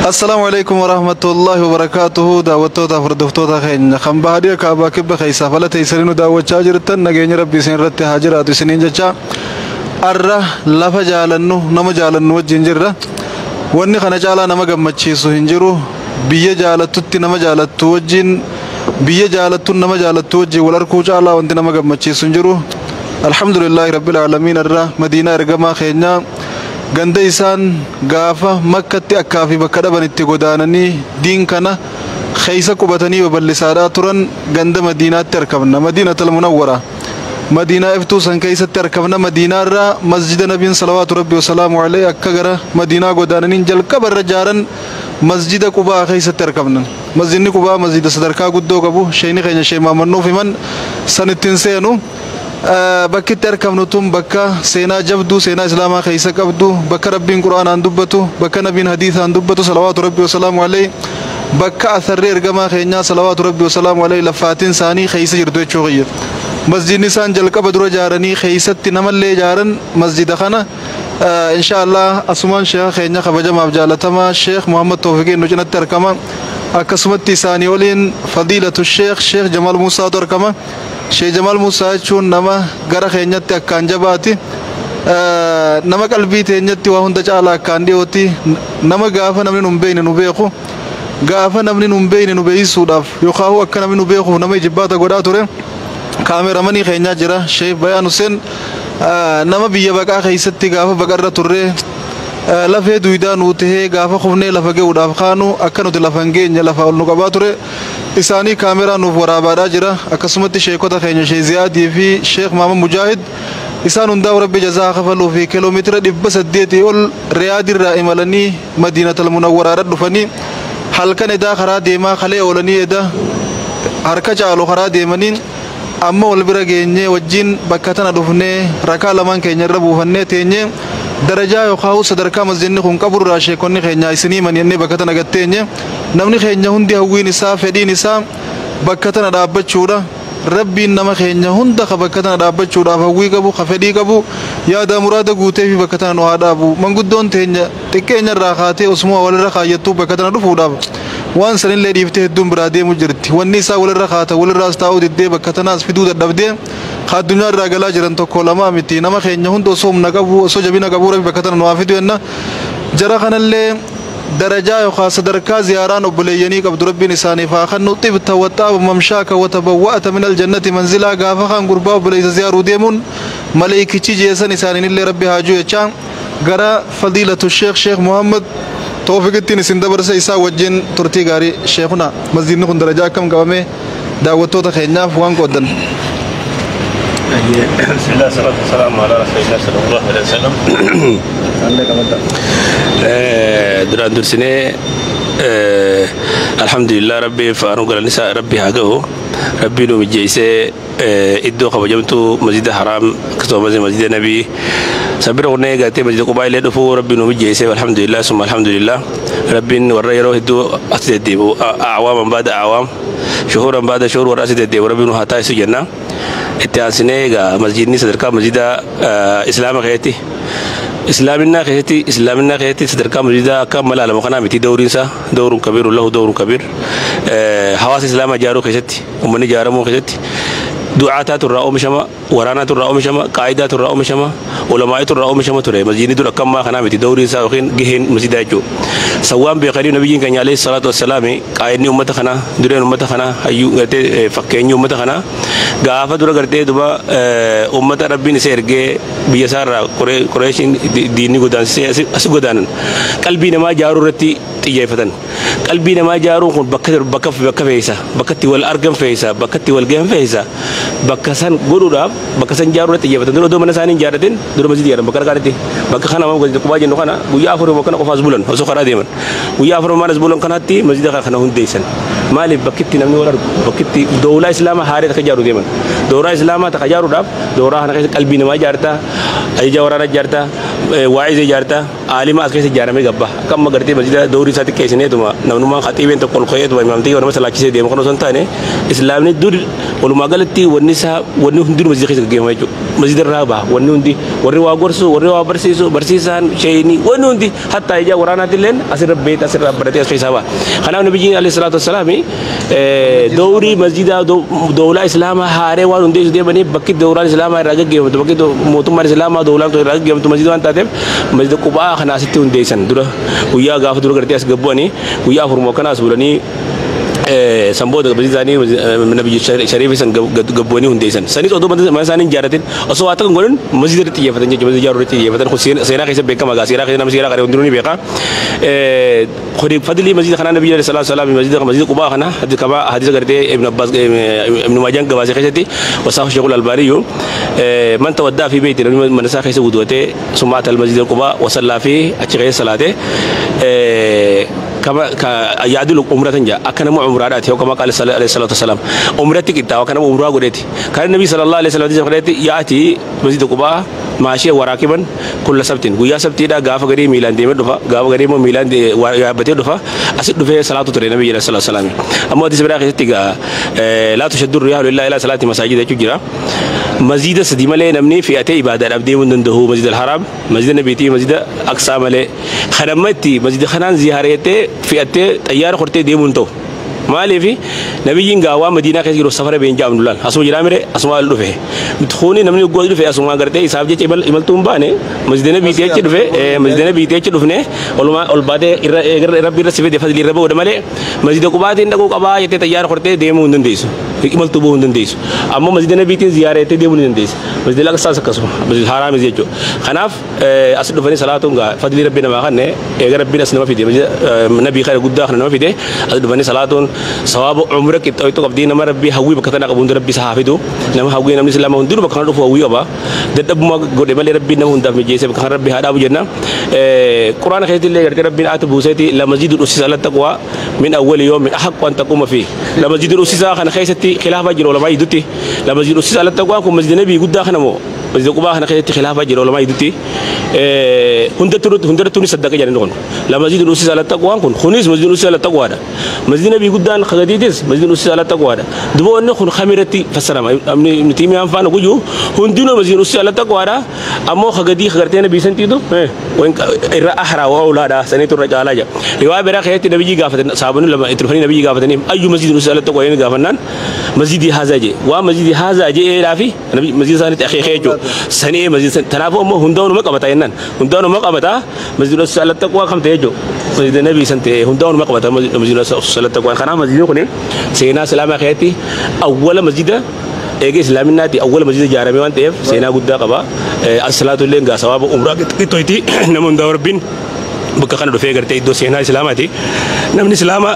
Assalaamu alaikum warahmatullahi wabarakaatuhu. Daawwattoota, hordoftoota keenya kan baadiyyaa kaabaa kibba keessaa fala teessanii nu daawwachaa jirtan, nageenya rabbi isin irratti haa jiraatu isiniin jecha. Arra lafa jaalannu, nama jaalannu wajjin jirra. Wanni kana caalaa nama gammachiisu hin jiru. Biyya jaalattutti nama jaalattu wajjin, biyya jaalattuun nama jaalattu wajjin wal arguu caalaa wanti nama gammachiisu hin jiru. Alhamdulillahi rabbil aalamiin. Arra Madiinaa ergamaa keenyaa, ganda isaan gaafa Makkatti akkaa fi bakka dhaban itti godaananii diin kana keessa qubatanii babal'isaadhaa turan, ganda Madiinaatti argamna. Madiinatal Munawwara, Madiinaa iftuu san keessatti argamna. Madiinaa irraa masjida nabiin salawaatu rabbi wasalaamu alayhi akka gara Madiinaa godaananiin jalqaba irra jaaran, masjida Qubaa keessatti argamna. Masjidni Qubaa masjida sadarkaa guddoo qabu. Sheeyni keenya Shee Maamannuuf himan san ittiin seenu. Bakki itti argamnu tun bakka seenaa jabduu seenaa islaamaa keessa qabdu, bakka rabbiin quraanaan dubbatu, bakka nabiin hadiisaan dubbatu salawaatu rabbi wasalaamu alayhi, bakka asarri ergamaa keenyaa salawaatu rabbi wasalaamu alayhi laffaatiin isaanii keessa jirtu jechuu kiyya. Masjidni isaan jalqaba dura jaaranii keessatti namallee jaaran masjida kana. Insha Allah asumaan sheekha keenya kabajamaaf jaalatamaa Sheekh Muhammad Toofiqiin nu cinatti argama. Akkasumatti isaanii waliin fadiilatu Sheekh Sheekh Jamaal Muusaatu argama. Sheekh Jamaal Muusaa jechuun nama gara keenyatti akkaan jabaati. Nama qalbii teenyatti waa hunda caalaa akkaan dhiyooti. Nama gaafa namni nu hin beekne nu beeku. Gaafa namni nu hin beekne nu beeksisuudhaaf yookaan akka namni nu beekuuf nama ijibbaata godhaa ture. Kaameramanii keenyaa jira Sheekh Bayaan Hussein, nama biyya baqaa keessatti gaafa baqarra turre lafee duwidaa nuu tahee, gaafa kufnee lafa ga'uudhaaf kaanu akka nuti lafa hin geenye lafa ol nu qabaa ture. Isaanii kaameraa nuuf waraabaadhaa jira. Akkasumatti sheekota keenya Sheekh Ziyaadii fi Sheekh Maamad Mujaahid, isaan hundaaf rabbi jazaa kafaluu fi kiiloomeetira 800 ol Riyaadirraa imalanii Madiinatal Munawwaraadha dhufanii, halkan edaa karaa deemaa kalee oolanii, eda harka caalu karaa deemanii, amma wal bira geenyee wajjin bakka tana dhufnee rakaa lamaan keenya irra buufannee teenyee, darajaa yookaan sadarkaa masjidni kun qaburraa sheekonni keenya isinii mani'annee bakka tana gatteenye. Namni keenya hundi hawwiin isaa, fedhiin isaa bakka tana dhaabbachuudha. Rabbiin nama keenya hunda ka bakka tana dhaabbachuudhaaf hawwii qabu, ka fedhii qabu, yaada muraada guutee fi bakka tana nu haa dhaabu. Manguddoon teenya xiqqeenya irraa kaatee osuma walirra kaayyattuu bakka tana dhufuudhaaf waan sanillee dhiiftee hedduun biraa deemu jirti. Wanni isaa walirra kaata walirraas taa'uu diddee bakka tanaas fiduu dadhabdee ka addunyaa irraa galaa jiran tokko lamaa miti. Nama keenya hunda osoo humna qabu, osoo jabina qabu, rabbi bakka tana nu haa fidu jenna. Jara kanallee darajaa yookaan sadarkaa ziyaaraan obboleeyyanii qabdu rabbiin isaaniif haa kennu. طبت وطاب ممشاك وتبوأت من الجنة منزلا. Gaafa kan gurbaa obboleessa ziyaaruu deemuun maleekichi jeesan isaaniinillee rabbi haajuu jechaa, gara fadiilatu Sheekh Sheekh Muhammad Toofiqittiin isin dabarsa. Isaa wajjin turtii gaarii. Sheekuna, masjidni kun darajaa akkam qabame? Daawwattoota keenyaaf waan qooddan. بسم الله، الصلاة والسلام على رسول الله صلى الله عليه وسلم. Duraan dursinee alhamdulillah, rabbi faanuu galanni isaa rabbi haa ga'u. Rabbii nu mijeessee iddoo kabajamtuu masjida Haraam, akkasumas masjida nabii sabira kunnee eegatee masjida Qubaa illee dhufuu rabbi nu mijeessee, alhamdulillah summa alhamdulillah. Rabbiin warra yeroo hedduu as deddeebi'u, أعواما بعد أعوام، شهورا بعد شهور, warra as deddeebi'u rabbi nu haa taasisu jenna. Itti aansinee egaa masjidni sadarkaa masjida islaama keessatti, islaaminaa keessatti sadarkaa masjidaa akka mala lama kanaa miti. Dawriinsa دور كبير، له دور كبير. Hawaasa islaamaa ijaaruu keessatti, uummanni ijaaramuu keessatti, du'aataatu irraa oomishama, waraanaatu irraa oomishama, qaayidaatu irraa oomishama, ulamaa'itu irraa oomishama ture. Masjidni dur akka ammaa kanaa miti dawriin isaa yookiin gaheen masjidaa jechuudha. Sawwaan beekanii nabiyyiin keenya alayhi salaatu wassalaami, qaayidni uummata kanaa, dureen uummata kanaa, hayyuu gartee fakkeenyi uummata kanaa, gaafa dura gartee duba uummata rabbiin isa ergee biyya isaarraa Qureeshiin diinni godaansisee as godaanan, qalbii namaa ijaaruu irratti xiyyeeffatan. Qalbii namaa ijaaruun kun bakka bakka bakka fe'isa, bakka itti wal argan fe'isa, bakka itti wal gahan fe'isa. Bakka san godhuudhaaf, bakka san ijaaruu irratti xiyyeeffatan. Dura odoo mana isaanii hin ijaarratin dura masjida ijaaran bakka dhaqaanitti. Bakka kana masjida Qubaa jennu kana guyyaa 4 kana qofaas bulan osoo karaa deeman. Guyyaa 4 as bulan kanatti masjida kana hundeessan. Maaliif? Bakki itti namni wal argu, bakki itti dowlaa islaamaa haaree takka ijaaru deeman. Dowlaa islaamaa takka ijaaruudhaaf dowlaa kana keessa qalbii namaa ijaartaa, ajaja waraanaa ijaartaa, waa'iza ijaartaa. Aalima as keessa ijaaramee gabba. Akka amma gartee masjida doorii isaatti keessaniituma namnummaan khaxiibeen tokko ol ka'eetuma imaamtii nama salaachisee deemu kan osoo hin taane islaamni dur walumaa galatti wanni isaa wanni hundinuu masjida keessa gaggeeffama jechuudha. Masjida irraa baha wanni hundi warri waa gorsu warri waa barsiisu barsiisaan sheeyinii wanni hundi hattaa ijaa waraanaatti illeen asirra beekta asirra baratee as keessaa baha. Kanaaf nabiyyiin alayhi salaatu wassalaami doorii masjida dowlaa islaamaa haaree waan hundeessu deemanii bakki dowlaan islaamaa irraa gaggeeffamtu bakki mootummaan islaamaa dowlaan irraa gaggeeffamtu masjida waan taateef masjida Qubaa kana asitti hundeessan dura guyyaa gaafa dura gartee as gabbu'anii guyyaa afurmoo kana as bulanii san booda masjida isaanii nabiyyi shariif san gabbu'anii hundeessan. Sanis odoo mana isaanii hin ijaarratin osoo waa takka hin godhin masjida irratti xiyyeeffatan jechuudha. Masjida ijaaruu irratti xiyyeeffatan kun seenaa keessa beekama gaa seenaa keessa nama seenaa qaree hundinuu ni beeka. Kuni fadlii masjida kanaa nabiyyi alayhi salaatu wasalaam masjida Qubaa kana kama hadiisa gartee Ibn Abbas Ibn Maajaan gabaase keessatti wasaafu Sheekul Albaaniyyu man tawaddaa fi beeyti namni mana isaa keessa wudu'atee summa atal masjida Qubaa wasallaa fi achi keessa salaate kama yaadilu umratan jaa akka nama umraadhaati yookaan qaala alayhi salaatu wasalaam umratti qixxaawa akka nama umraa godheeti kan nabi sallallahu alaihi wasallam godheeti yaati masjida Qubaa maashee waraakiban kulla sabtiin guyyaa sabtiidha gaafa gadii miilaan deemee dhufa gaafa gadii immoo miilaan yaabbatee dhufa asit dhufee salaatu ture nabi sallallahu alaihi wasallam ammoo hadiisa biraa keessatti gaa laa tushaddu riyaalu illaa ilaa salaati masaajida jechuu jira. Masjida sadi malee namni fe'atee ibaadaadhaaf deemuu hin danda'u masjida al-haraam masjida nabiitii masjida aqsaa malee kanamma itti masjida kanaan ziyaareettee fe'attee xayyaara kortee deemuu hin ta'u. Maaliif nabiyyiin gaawaa Madiinaa keessa jiru safara been jaamnu laal asuma jiraa mire asuma ol dhufe kuni namni goos dhufe asuma gartee isaaf jecha imaltuu hin baane masjida nabiitii achi dhufe masjida nabiitii achi dhufne olumaa ol baatee irra rabbi irra si fide fadli irra booda malee masjida Qubaatiin dhaquu qabaa jettee xayyaara kortee deemuu hin dandeessu. Imaltuu bahuu hin dandeessu. Ammoo masjida nabiitiin ziyaareettee deemuu ni dandeessa. Masjida Aqsaas akkasuma masjida Haraamis jechuudha. Kanaaf as dhufanii salaatuun gaa fadli rabbi namaa kanne eega rabbiin as nama fide masjida nabii kana guddaa kana nama fide as dhufanii salaatuun sawaaba umra qixxooytu qabdii nama rabbii hawwii bakka tana qabu hundi rabbi isa haa fidu nama hawwii namni islaama hundinuu bakka kana dhufu hawwii qaba dadhabummaa godhe malee rabbiin nama hundaaf mijeesse bakka kana rabbi haa dhaabu jenna. Quraana keessatti illee gartee rabbiin aatu buuseeti la masjidun ussisa ala taqwa min awwali yawmin ahaqqu an taquma fi la masjidun ussisa kana keessatti khilaafa jira ulamaa gidduutti la masjidun ussisa ala taqwa kun masjida nabii guddaa kana moo masjida Qubaa kana keessatti khilaafa jira ulamaa gidduutti hundattuu ni saddaqa jedhani kun la masjidun ussisa ala taqwa kun kunis masjidun ussisa ala taqwaadha masjida nabii guddaan kagadiitis masjidun ussisa ala taqwaadha duba wanni kun kamiratti fassarama Ibn Taymiyyaan faana guyyuu hundinuu masjidun ussisa ala taqwaadha ammoo kagadii kagartee nabii santiitu irra ahraa waa ulaadha saniitu irra caalaa jedha riwaa biraa keessatti nabiyyi gaafatan saabonni lama itti dhufanii nabiyyi gaafatanii ayyu masjidun ussisa ala taqwa inni gaafannaan masjidii haazaa jee waa masjidii haazaa jeeedhaa fi masjida isaaniitti akeekee jechuudha sanii masjida tanaafuu ammoo hundaa'u qabata jennaan hundaa'u qabata masjida ussisa ala taqwa kam ta'e jechuudha masjida nabii san ta'e hundaa'u qabata masjida ussisa ala taqwa kanaaf masjidni kun seenaa islaamaa keessatti awwala masjida eega islaaminaati awwala masjida ijaarame waan ta'eef seenaa guddaa qaba. As-salaatu illee gaa sawaaba umraa qixxooyti nama hundaa rabbiin bakka kana dhufee gartee iddoo seenaa islaamaati. Namni islaamaa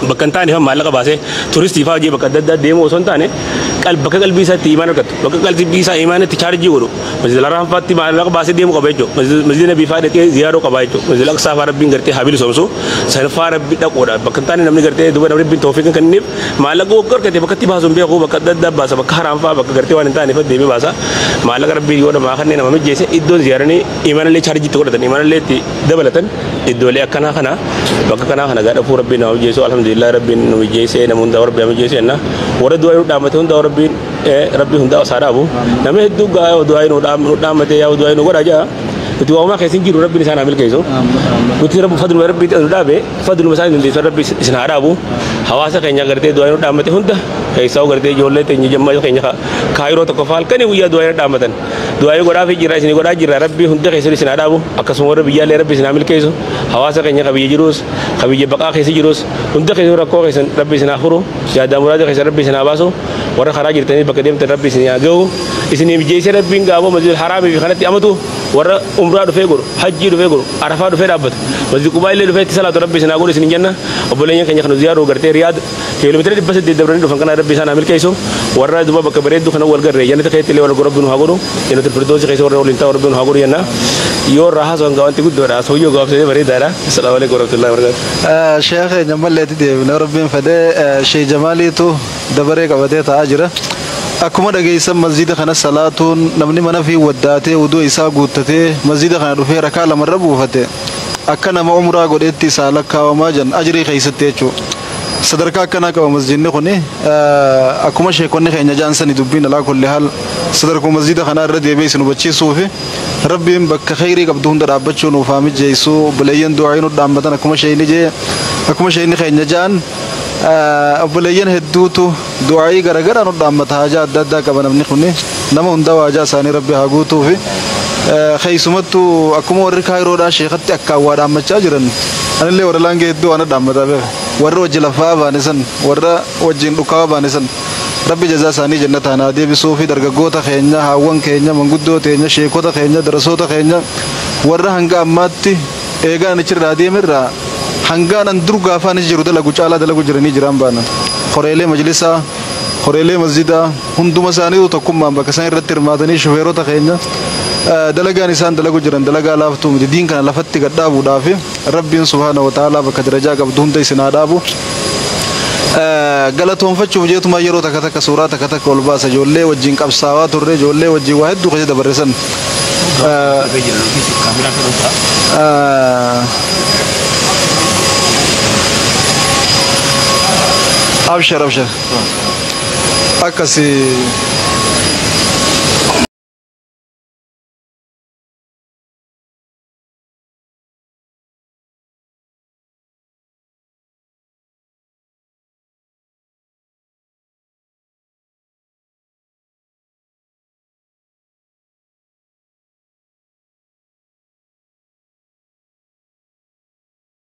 bakka hin taane maallaqa baasee turistii fa'aa hojii bakka adda addaa deemuu osoo hin taane bakka qalbii isaatti imaan argatu bakka qalbii isaa imaanatti chaarjii godhu masjida Haraamfaatti maallaqa baasee deemuu qaba jechuudha. Masjida Nabii fa'aa dhaqee ziyaaruu qaba jechuudha. Masjida Aqsaa fa'aa rabbiin gartee haa bilisoomsu san fa'aa rabbi dhaquudha bakka hin taane namni gartee duuba namni rabbiin tawfiiqin kenniif maallaqa waggaa argate bakka itti baasu hin beeku bakka adda addaa baasa bakka haraam fa'aa bakka gartee waan hin taane fa'aa deemee baasa maallaqa rabbiin yoo namaa kanneen nama mijjeesse iddoon ziyaaranii imaanallee chaarjii itti godhatan imaanallee itti dabalatan iddoolee akkanaa kana bakka kanaa kana gaa dhufuu rabbiin nama mijjeessu alhamdulillah rabbiin nu mijjeessee nama hundaa rabbi mijjeesse jenna warra du'aa nu dhaammate hundaa rabbiin rabbi hundaa osaa dhaabu nama hedduu gaa du'aa nu dhaammate yaa du'aa nu godha jaa nuti waamaa keessa hin jiru rabbiin isaan haa milkeessu nuti rabbi fadluma rabbi nu dhaabe fadluma isaan dandeessu rabbi isin haa dhaabu hawaasa keenya gartee du'aa nu dhaammate hunda keessaa gartee ijoollee teenya jammaa keenya kaayiroo tokko faa halkanii guyyaa du'aa nu dhaammatan du'aa godhaa fi jira isin godhaa jira rabbi hunda keessa isin haa dhaabu akkasuma warra biyyaallee rabbi isin haa milkeessu hawaasa keenya ka biyya jirus ka biyya baqaa keessa jirus hunda keessa rakkoo keessan rabbi isin haa furu yaadaa muraada keessa rabbi isin haa baasu warra karaa jirtanii bakka deemtan rabbi isin haa ga'u isin mijeessee rabbiin gaaboo masjidil haraamii fi kanatti amatu warra umraa dhufee godhu hajjii dhufee godhu arafaa dhufee dhaabbatu masjid Qubaa illee dhufee itti salaatu rabbi isin haa godhu isin jenna obboleeyyan keenya kan ziyaaruu gartee Riyaad kiiloomeetira 800 dabranii dhufan kana rabbi isaan haa milkeessu warra duba bakka bareeddu kana wal garree jannata keessatti illee wal rabbi nu haa godhu jannatul firdoosi keessa warra waliin ta'u rabbi nu haa godhu jenna yoo irraa haasawaan gaa wanti guddoodha soyyoo gabaabsee bareedaadha. Assalaamu alaikum warahmatullahi wabarakatuh. Sheekh keenya malleetti deebina rabbiin fedhee Sheekh Jamaaliitu dabaree qabatee taa'aa jira. Akkuma dhageessan, masjida kana salaatuun namni mana fi waddaatee wuduu isaa guuttatee masjida kana dhufee rakaa lamarra buufate akka nama umraa godhetti isaa lakkaawamaa jiran ajrii keessatti jechuudha. Sadarkaa akkanaa qaba masjidni kuni. Akkuma sheekonni keenya jaansani, dubbiin alaa kulli haal sadarkuu masjida kanaa irra deebi'ee isin hubachiisuu fi Rabbiin bakka khayrii qabdu hunda dhaabbachuu nuuf haa mijeessu. Obboleeyyan du'aa nu dhaabbatan, akkuma sheeyni jee, akkuma sheeyni keenya jaan, obboleeyyan hedduutu du'aayii garagaraa nu dhaabbata. Haajaa adda addaa qaba namni kuni. Nama hunda haajaa isaanii Rabbi haa guutuu fi keessumattuu akkuma warri Kaayiroodhaa sheekatti akkaan waa dhaammachaa jiran, anillee warra laangee hedduu waan dhaammataa beeka. Warra wajji lafaa baane san, warra wajjin dhukaawaa baane san, Rabbi jazaa isaanii jannataan haa deebisuu fi dargaggoota keenya, haawwan keenya, manguddoo teenya, sheekota keenya, darasoota keenya, warra hanga ammaatti eegaan achirraa deemerraa hangaan an dur gaafaanis jiru dalagu caalaa dalagu jiranii jiraan baana. Horeelee majlisaa, horeelee masjidaa, hunduma isaaniitu tokkummaan bakka isaan irratti hirmaatanii, shufeerota keenya, dalagaan isaan dalagu jiran dalagaa laaftuu miti. Diin kana lafatti gadhaabuudhaaf Rabbiin subhaana wa ta'aalaa bakka darajaa qabdu hunda isin haa dhaabu. Galatoonfachuuf jeetuma yeroo takka takka suuraa takka takka ol baasa. Ijoollee wajjin qabsaawaa turre, ijoollee wajjin waa hedduu keessa dabarre san. Abshir, abshir, akkasi.